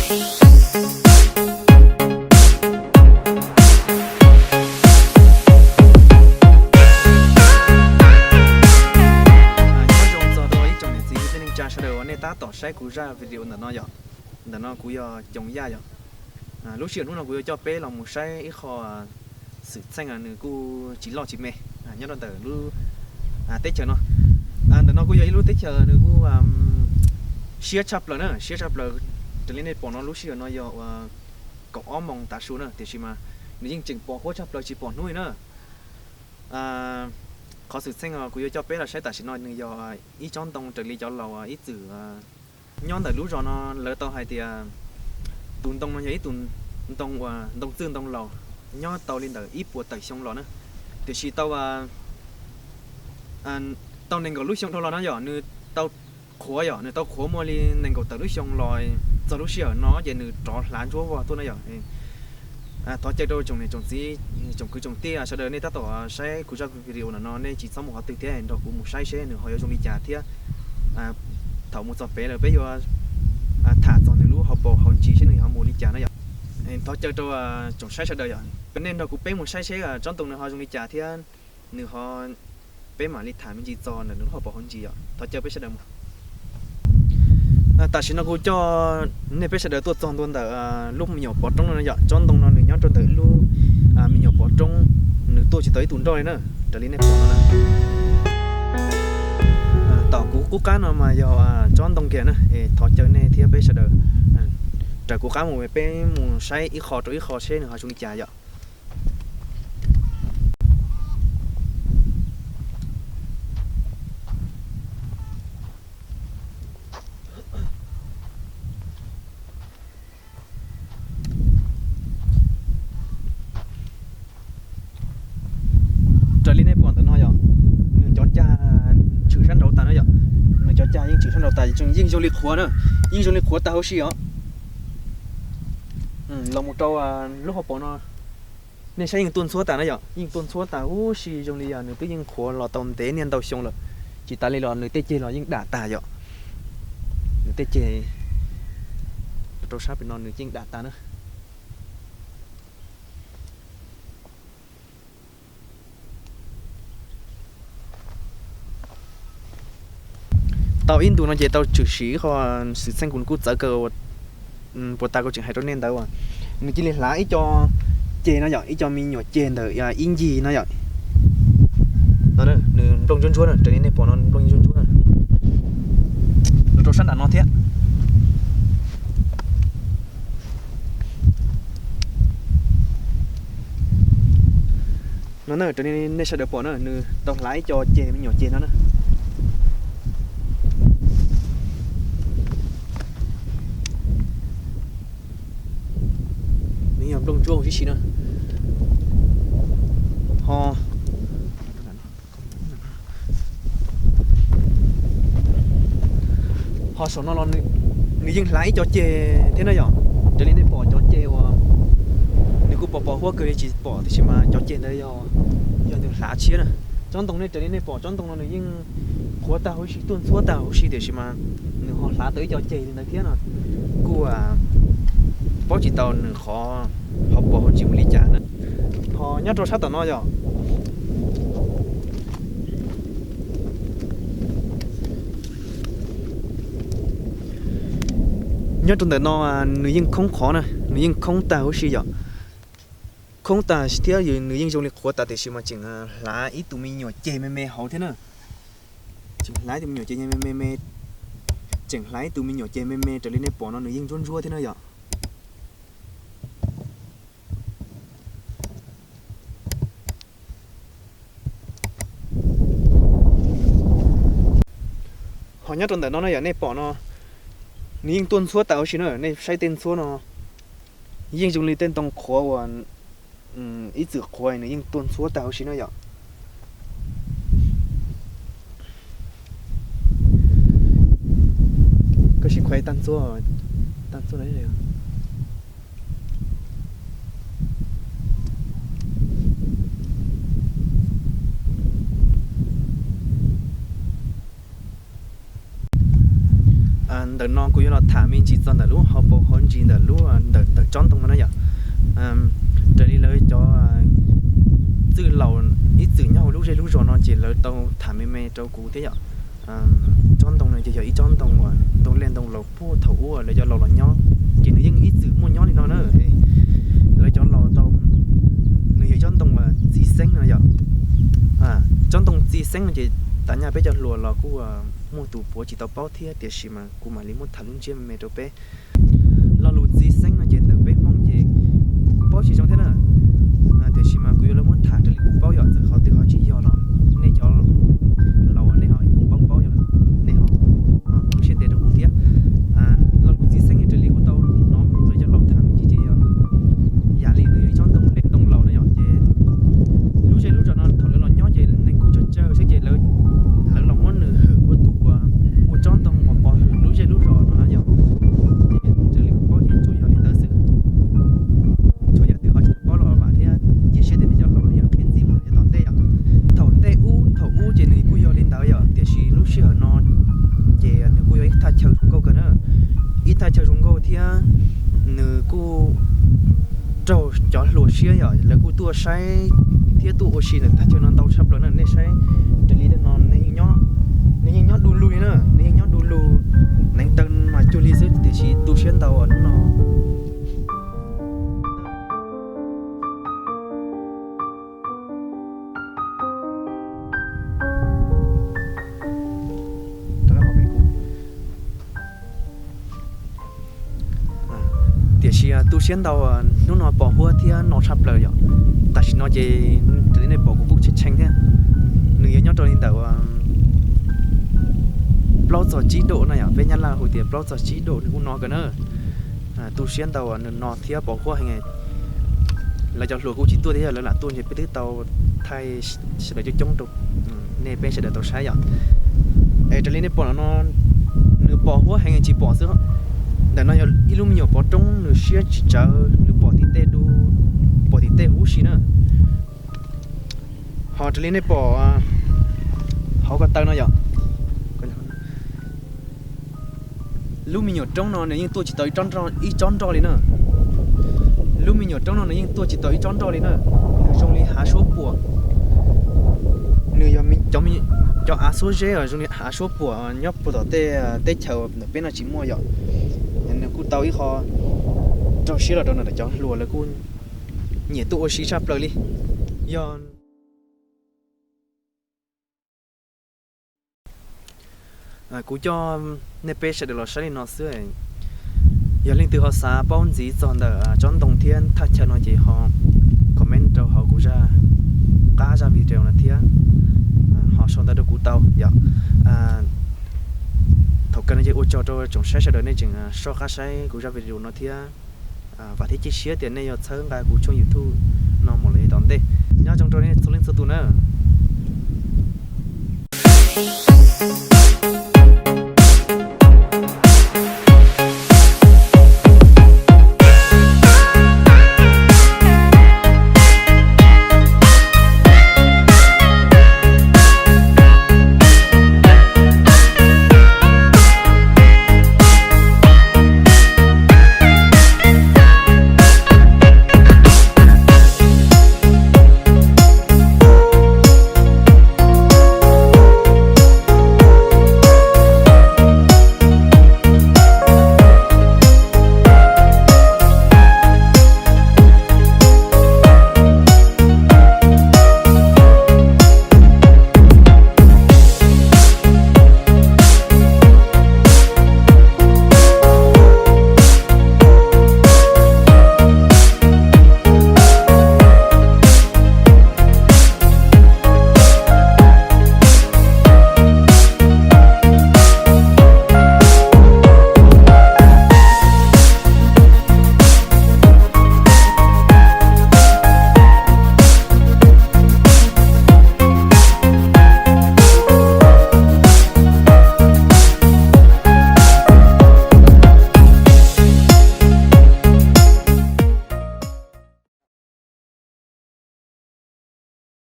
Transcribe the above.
Nyob zoo txog rau ib tsoom niam txiv kwv tij neej tsa sawv daws uas nej tab tom saib kuv zaj video ntawm no yom. Ntawm no kuv yog Coom Yaj yom. Lub sij hawm hnub no kuv yuav coj peb los mus saib ib qho xwm txheej nws kuj tsis loj tsis me nyob rau ntawm lub teb chaws no. Ntawm no kuj yog ib lub teb chaws nws kuj siab tshaj plaws na, siab tshaj plaws. Raws li nej pom no lub sij hawm no yog uas kaum ob moos tav su na, tiam sis mas nws yeej tseem pos huab tshaj plaws tsis pom hnub li na. Qhov xwm txheej kuv yuav coj peb los saib tam sim no nws yog ib tsob ntoo raws li cov laus ib txwm nyob ntawm lub zos no lawv tau hais tias tus ntoo no yog ib tus ntoo uas ntoo txwj ntoo laus nyob tau li ntawm ib puas tawm xyoo los na. Tiam sis tau tau nees nkaum lub xyoo dhau los no yom, nws tau qhuav yom, nws tau qhuav muaj li nees nkaum tawm lub xyoo los txog lub sij hawm no ces nws rov hlav ntsuab vog tuaj na yom. Thov caw rau tsoom niam tsoom txiv, tsoom kwv tsoom tij sawv daws nej tab tom saib kuv zaj video ntawm no nej tsis txhob mus qhov twg thiab nrog kuv mus saib seb nws ho yuav zoo li cas thiab thaum mus txog pem lawm peb yuav tham txog nws lub hauv paus hauv ntsis seb nws yuav mus li cas na yom. Thov caw rau tsoom saib sawv daws yom, peb nej nrog kuv peb mus saib seb tsob ntoo nws ho zoo li cas thiab nws ho, peb mam li tham me ntsis txog ntawm nws lub hauv paus hauv ntsis yom. Thov caw peb sawv daws mus. Tam sim no kuv coj nej peb sawv daws tuaj txog ntua ntawm lub me nyuam pov roob no yom. Tsob ntoo no nws nyob rau ntawm lub me nyuam pov roob, nws tuaj tsis tau ib tug nroj li na, raws li nej pom no na. Tom kuv qub qab no mas yog tsob ntoo kiag na, es thov caw nej thiab peb sawv daws raws kuv qab mus, peb mus saib ib qho rau ib qho seb nws ho zoo li cas yom. Raws li nej pom ntawm no yom, nws cov cag tshwm sab nraud tas na yom. Nws cov cag yeej tshwm sab nraud tas, yeej zoo li qhuav na, yeej zoo li qhuav tag huv si os. Los mus rau lub hauv paus no, nej saib yeej tuaj ntxhuab tas na yom, yeej tuaj ntxhuab tas huv si zoo li yog nws twb yeej qhuav los tau ntev niaj ntau xyoo lawm. Tsis tas li los nws tej ceg los yeej dam tas yom. Nws tej ceg rau sab pem no nws yeej dam tas na. Tau ib ntu no ces tau tshwm sim ib qho xwm txheej kuv kuj txawv kawg, puas tas kuv tseem hais rau nej ntawd uas nws cia li hlav ib co ceg no yom, ib co me nyuam ceg ntawm ib ncig no yom. Nws nplooj ntsuab ntsuab na, raws li nej pom no nplooj ntsuab ntsuab na. Los rau sab nram no thiab. No na, raws li nej sawv daws pom na, nws tau hlav ib co ceg me nyuam ceg no na. Nws yog nplooj ntsuab huv tib si na. Ho Ho saum no los nws yeej hlav ib co ceg thiab na yom. Raws li nej pom cov ceg uas nws kuj pos pos huab kawg li tsis pom tiam sis mas cov ceg ntawd yog, yog nws hlav tshiab na. Tsob ntoo nej, raws li nej pom tsob ntoo no nws yeej qhuav tag huv si, tuaj ntxhuab tag huv si tiam sis mas nws ho hlav tau ib co ceg li ntawd thiab no. Kuj paub tsis tau nws qhov hauv paus hauv ntsis mus li cas na. Ho nyob rau sab tom no yom, nyob rau ntawm no nws yeej khoob qhov na, nws yeej khoob tag huv si yom. Khoob tag thiab nws yeej zoo li qhuav tas tiam sis mas tseem hlav ib tug me nyuam ceg me me hauv thiab na. Tseem hlav ib tug me nyuam ceg me me, tseem hlav ib tug me nyuam ceg me me raws li nej pom no nws yeej ntsuab ntsuab thiab na yom. Ho nyob rau ntawm no na yom, nej pom no nws yeej tuaj ntxhuab tas huv si na, nej saib tej ntxhuab no yeej zoo li tej ntoo qhuav uas ib txwm qhuav nws yeej tuaj ntxhuab tag huv si na yom. Koj sim khuai tag ntxhuab, tag ntxhuab no. Ntawm no kuv yuav los tham me ntsis txog ntawm lub hauv paus hauv ntsis ntawm lub ntawm ntawm tsob ntoo no na yom. Raws li lawv cov txwj laus ib txwm nyob hauv lub zej lub zos no ces lawv tau tham me me rau kuv thiab yom. Tsob ntoo no ces yog ib tsob ntoo uas ntoo liaj ntoo laus puag thaum ub lawv cov laus los nyob, ces nws yeej ib txwm muaj nyob li no na. Lawv cov laus tau, nws yog ib tsob ntoo uas txiv xeeb no yom. Tsob ntoo txiv xeeb no ces tas nyaj peb cov hluas los kuj muaj tus puav tsis tau paub thiab, tiam sis mas kuv mam li muab tham lub ntsiab me me rau peb. Lo lus txiv xeeb no ces ntawm peb Hmoob ces kuv kuj paub tsis zoo thiab na. Tiam sis mas kuv yuav los muab tham raws li kuv paub yom, txawm qhov twg ho tsis yog los nej cov laus nej ho paub paub yog nej ho muab siab ntev rau kuv thiab. Lo lus txiv xeeb raws li kuv tau hnov lawv cov laus tham ces yog yam li nws yog ib tsob ntoo liaj ntoo laus na yom, ces lub zej lub zos no thaum lawv los nyob ces neeg kuj tsawg tsawg xwb ces lawv los muab nws hwm ua tus ua tsob ntoo uas pov hwm lub zej lub zos no yom. Ces raws li kuv paub ces tsuas yog li ntawd xwb. Tsuas yam twg ho tsis paub los vam thiab cia siab tias nej cov laus nej yuav qhia ntxiv mus rau yav tom ntej yom. Thaum ntej ub thaum ub ces nws kuj yog li ntawd yom, tiam sis lub sij hawm no ces nws kuj yog ib thaj chaw zoo nkauj kawg na. Ib thaj chaw zoo nkauj thiab nws kuj raug cov hluas siab yom, lawv kuj tuaj saib thiab tuaj ua si ntawm thaj chaw no ntau tshaj plaws na. Nej saib raws li no, nws yeej nyob du lug li na, nws yeej nyob du lug, neev taw mas cuag li xwb, tiam sis tu siab ntau hnub no. Tiam sis tu siab ntau, hnub no pos huab thiab no tshaj plaws yom. Tam sim no ces raws li nej pom kuv kuj tshee tshee thiab. Nws yuav nyob rau li ntawm plaub txog tsib dom na yom, peb Nyab Laj hu tias plaub txog tsib dom nws kuj no kawg na. Tu siab ntau nws no thiab pos huab heev. Lawv cov hluas kuj tsis tuaj thiab, yog lawv lam tuaj ces peb twb tau thaij sawv daws coob coob rau nej peb sawv daws tau saib yom. Es raws li nej pom no, nws pos huab heev tsis pom xwb. Ntawm no yog ib lub me nyuam pov roob, nws siab tsis tsawv, nws pom tim tej du, pom tim tej huv si na. Ho raws li nej pom hauv ko taw no yom, lub me nyuam roob no nws yeej tuaj tsis tau ib tsob nroj li na. Lub me nyuam roob no nws yeej tuaj tsis tau ib tsob nroj li na. Nws zoo li hav suab puam. Nws yog cov av xuab zeb zoo li hav suab puam nyob puag tom tej teb chaws ntawm peb no tsis muaj yom. Nws kuj tau ib qho raug siab los rau ntawm cov hluas, lawv kuj nyiam tuaj ua si tshaj plaws li. Yog kuv coj nej peb sawv daws los saib li no xwb. Yog leej twg ho xav paub ntxiv txog ntawm tsob ntoo thiab thaj chaw no ces ho comment rau hauv kuv zaj, qab zaj video no thiab ho sau ntawv rau kuv tau yom. Thaum kawg no ces ua tsaug rau tsoom saib sawv daws nej tseem soj qab saib kuv zaj video no thiab. Vam thiab cia siab tias nej yuav txhawb nqa kuv tshooj YouTube no mus lawm yav tom ntej. Nyob zoo rau nej txhua leej txhua tus na.